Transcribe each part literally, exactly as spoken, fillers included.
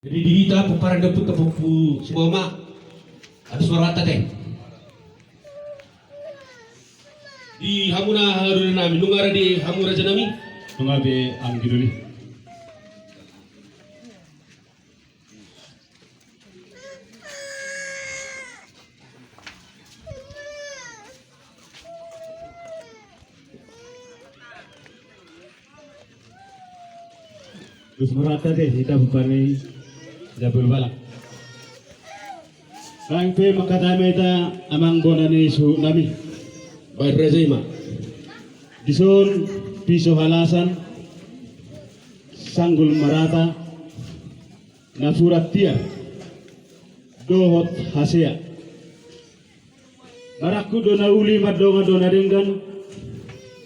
Jadi di hita pomparan dapot tapopu semua ma. Habis marata te. Di hamu na haruna nami, nunga ra di hamu raja nami. Nunga be anggi doli. Terus merata deh hita bupani Jabul Balak. Kang pe makatai ma hita amang bona ni suhut nami. Baik raja ima. Dison piso halasan sanggul marata. Napuran tiar dohot hasea. Marangkup do na uli, mardongan do na denggan.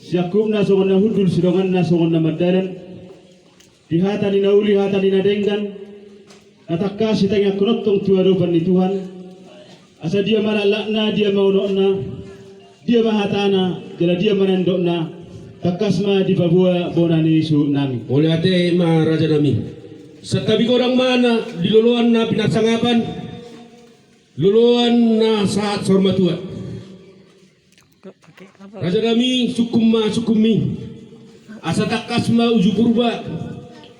Siangkupna songon na hundul, sidonganna songon na mardalan. Di hata ni na uli, hata ni na denggan, na tangkas sitangiangkon tong tu adopan ni Tuhan. Asa dia ma laklakna, dia ma unokna, dia ma hatana, jala dia ma nidokna, tangkas ma dipaboa bona ni suhut nami. Mauliate ma raja nami. Santabi godang ma na di loloan na pinarsangapan, loloan na sahat saur matua. Raja nami, sungkun ma sungkunmi. Asa tangkas ma uju Purba,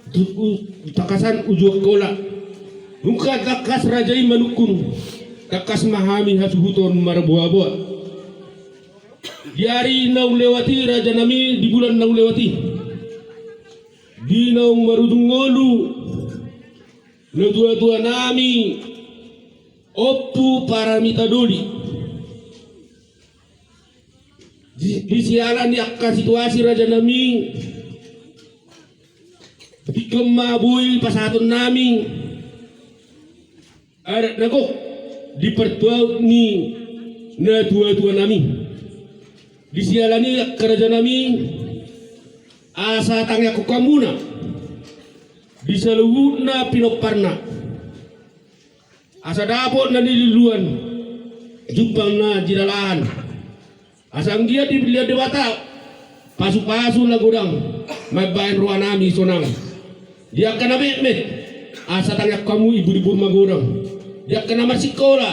tu-, u-, tangkasan uju Angkola. Nunga tangkas raja i manungkun, tangkas ma hami hasuhuton marboaboa. Di ari naung lewat i raja nami, di bulan naung lewat i, di naung marujung ngolu natuatua nami Ompu Paramita Doli. Di, di siala ni angka situasi raja nami, tingkos ma boi pasahaton nami adat na gok di partuaon ni natuatua nami. Di siala ni angka raja nami, asa tangiangkon hamuna di saluhutna pinomparna. Asa dapot na niluluan, jumpang na jinalahan. Asa anggiat dilehon Debata pasupasu na godang mambahen roha nami sonang. Di angka na metmet, asa tangiangkon hamu imbur-imbur magodang. Di angka na marsikola,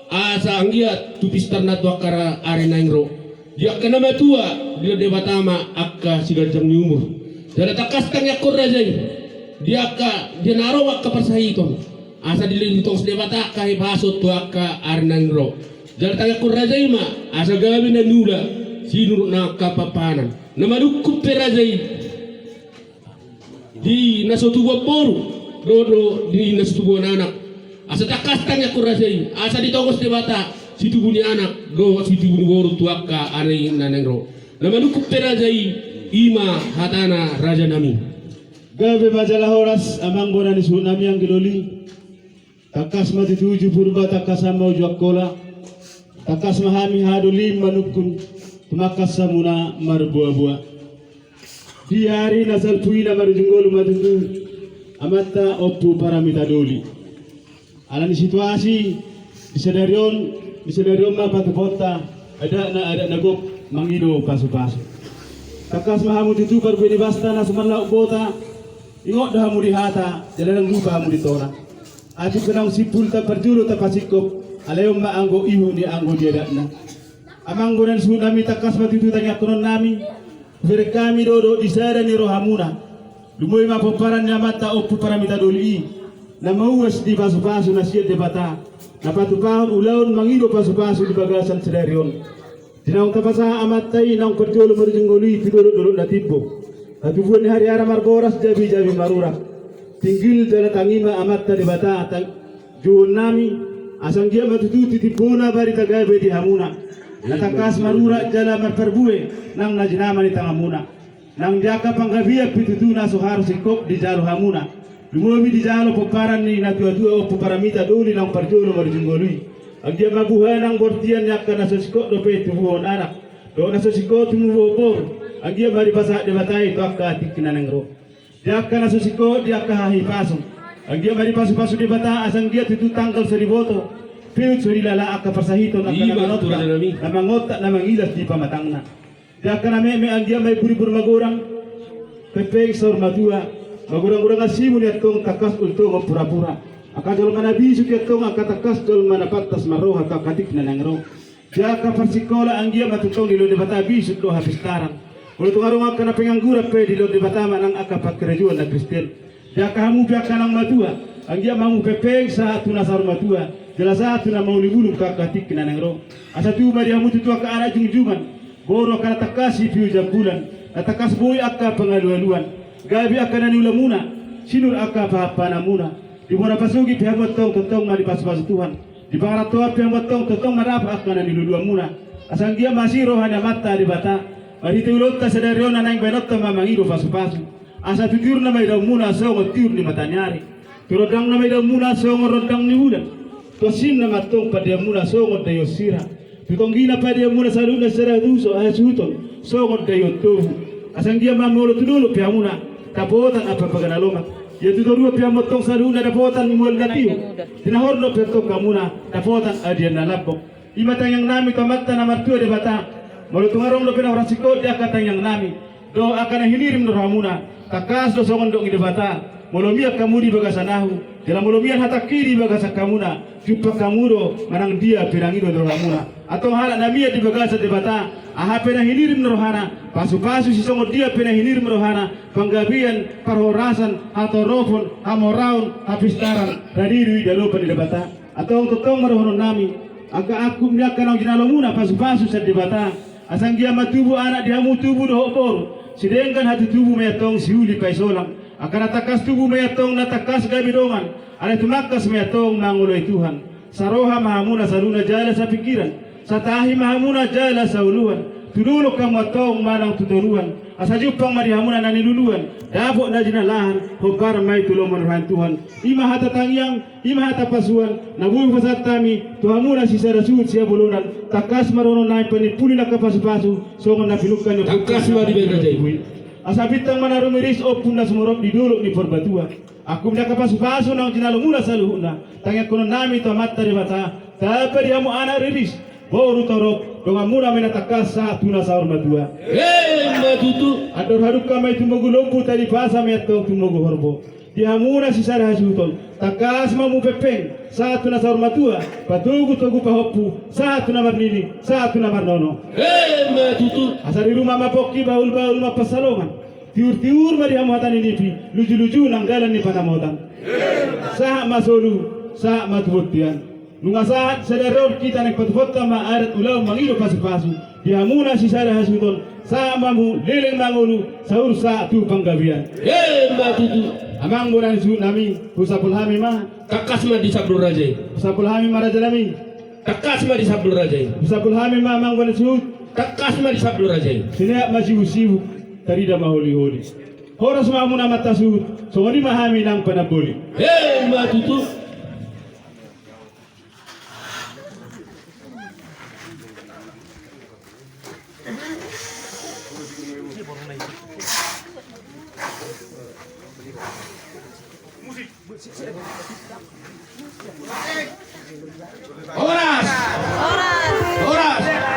asa anggiat tu pistarna tu angka ari naeng ro. Di angka na matua, dilehon Debata ma angka siganjang ni umur. Jala tangkas tangiangkon raja i, di angka, di na ro angka parsahiton, asa dilehon tongtong Debata angka hahipason tu angka ari naeng ro. Jala tangiangkon raja i ma asa gabe na niula sinurut nangka pampahanan. Na manungkun pe raja i di na so tubuan boru dohot di na so tubuan anak. Asa tangkas tangiangkon raja i, asa ditongos Debata situbu ni anak dohot situbu ni boru tu angka ari na naeng ro. Na manungkun pe raja i, i ma hatana raja nami. Gabe ma jala horas amang bona ni suhut nami anggi doli. Tangkas ma tutu uju Purba, tangkasan ma uju Angkola. Tangkas ma hami haha doli manungkun, tumangkas hamuna marboaboa. Di ari na salpu i na marujung ngolu ma tutu amanta Ompu Paramita Doli. Ala ni situasi di sadari on, di sadari on ma patupaonta adatna, adat na gok mangido pasupasu. Tangkas ma hamu tutu parbue ni basta na so marlaok bota. Ingot do hamu di hata, jala ndang lupa hamu di tona. Atik pe naung simpul tamparjolo tampasingkop, alai on ma anggo ihut ni anggo di adatna. Amang bona ni suhut nami, tangkas ma tutu tangiangkonon nami. Hubereng hami do dohot di sada ni rohamuna. Lumobi ma pomparan ni amanta Ompu Paramita Doli i, na mauas di pasupasu na sian Debata, na patupahon ulaon mangido pasupasu di bagasan sadari on. Di naung tapasahat amanta i naung parjolo marujung ngolu i tu dolok-dolok na timbo. Hatubuan ni hariara marboras, jabijabi marurat. Tinggil jala tangi ma amanta Debata tang-, jouon nami, asa anggiat ma tutu titimbona barita gabe di hamuna. Na tangkas marurat jala marparbue nang na jinama ni tanganmuna. Nang di angka panggabean pe tutu na so haru singkop dijalo hamuna. Lumobi dijalo pomparan ni natuatua Ompu Paramita Doli naung parjolo marujung ngolu i. Anggiat ma buha nang bortian ni angka na so singkop dope tubuhon anak dohot na so singkop tubuhon boru. Anggiat ma dipasahat Debata i tu angka tingki na naeng ro. Di angka na so singkop, di angka hahipason. Anggiat ma dipasupasu Debata asa anggiat tutu tanggal so diboto, pehut so dilala angka parsahiton, angka na mangontak, na mangilas di pamatangna. Di angka na metmet anggiat ma imbur-imbur magodang, pengpeng saur matua. Magodang-godang asimo i antong tangkas untung pura-pura. Angka jolma na bisuk i antong angka tangkas jolma na pantas marroha tu angka tingki na naeng ro. Di angka parsikola anggiat ma tongtong dilehon Debata bisuk dohot hapistaran. Molo tung adong angka na pengangguran pe dilehon Debata manang angka pangkarejoan na Kristen. Di angka hamu pe angka naung matua, anggiat ma hamu pepeng sahat tu na saur matua, jala sahat tu na mangulumulum tu angka tingki na naeng ro. Asa tubu ma di hamu tutu angka anak jungjungan, boru angka na tangkas sipiu jambulan, na tangkas boi angka pangalualuan, gabe angka na niulamuna, sinur angka pahanpahananmuna. Di bona pasogit pe hamu antong tongtong ma dipasupasu Tuhan. Di pangarantoan pe hamu antong tongtong ma dapot angka na niluluanmuna. Asa anggiat ma asi roha ni Amanta Debata, marhite ulaonta sadari on na naeng baenonta ma mangido pasupasu. Asa tu tiurna ma idaonmuna songon tiur ni mataniari. Tu rondangna ma idaonmuna songon rondang ni bulan. Tu ansimna ma antong pandeanmuna songon daion sira. Tu tonggina pandeanmuna saluhutna sisada hasuhuton songon daion tobu. Asa anggiat ma molo tu dolok pe hamuna dapotan ampapaga na lomak. Ia tu toruan pe hamu antong saluhutna dapotan mual na tio. Tinahorna pe antong hamuna dapotan adian na lambok. I ma tangiangnami tu Amanta na martua Debata. Molo tung adong dope na hurang singkop di angka tangiangnami dohot angka na hinirim ni rohamuna, tangkas do songon dok ni Debata. Molo mian hamu di bagasan ahu, jala molo mian hatangki di bagasan hamuna, jumpang hamu do manang dia pe na ngido ni rohamuna. Antong halak na mian di bagasan Debata, aha pe na hinirim ni rohana, pasupasu sisongon dia pe na hinirim ni rohana, panggabean, parhorasan, hatoropon, hamoraon, hapistaran, radi do i di adopan ni Debata. Antong tongtong ma dohononnami, angka angkup ni angka naung jinalomuna pasupasu sian Debata. Asa anggiat ma tubu anak di hamu tubu dohot boru, sidenggan hatutubu ma i antong siuli paisolang. Angka na tangkas tubu ma i antong na tangkas gabe dongan, alai tumangkas ma i antong mangoloi Tuhan. Saroha ma hamuna saluhutna jala sapingkiran, satahi ma hamuna jala saoloan. Tu dolok hamu antong manang tu toruan, asa jumpang ma di hamuna na niluluan, dapot na jinalahan, hombar ma i tu lomo ni roha ni Tuhan. I ma hata tangiang, i ma hata pasuan na boi hupasahat hami tu hamuna sisada suhut sihabolonan. Tangkas ma dohononnami panimpuli na angka pasupasu songon na pinungka ni ompunta. Tangkas ma dibaen raja i. Asa bintang ma na rumiris, ombun na sumorop di dolok ni Purbatua. Angkup ni angka pasupasu naung jinalomuna saluhutna, tangiangkononnami tu Amanta Debata, tamba di hamu anak riris, boru torop, donganmuna ma i na tangkas sahat tu na saur matua. Emma tutu. Andor hadungka ma i tumogu lombu, tali pasa ma i antong tumogu horbo. Di hamuna sisada hasuhuton, tangkas ma hamu pepeng sahat tu na saur matua, patogu-togu pahompu sahat tu na marnini, sahat tu na marnono. Emma tutu. Asa di ruma ma pongki, bahul-bahul ma pansalongan. Tiur-tiur ma di hamu hata ni nipi, luju-luju nang dalan ni panamotan. Sahat ma solu, sahat ma tu bontean. Nunga sahat sadari on hita naeng patupaonta ma adat ulaon mangido pasupasu. Di hamuna sisada hasuhuton, sahat ma hamu leleng mangolu, saur sahat tu panggabean. Emma tutu. Amang bona ni suhutnami, husapul hami ma. Tangkas ma disapul raja i. Husapul hami ma rajanami. Tangkas ma disapul raja i. Husapul hami ma amang bona ni suhut. Tangkas ma disapul raja i. Sineat ma sibuk-sibuk, tarida ma holi-holi. Horas ma hamuna amanta suhut, songon i ma hami nang panamboli. Emma tutu. Horas! Horas!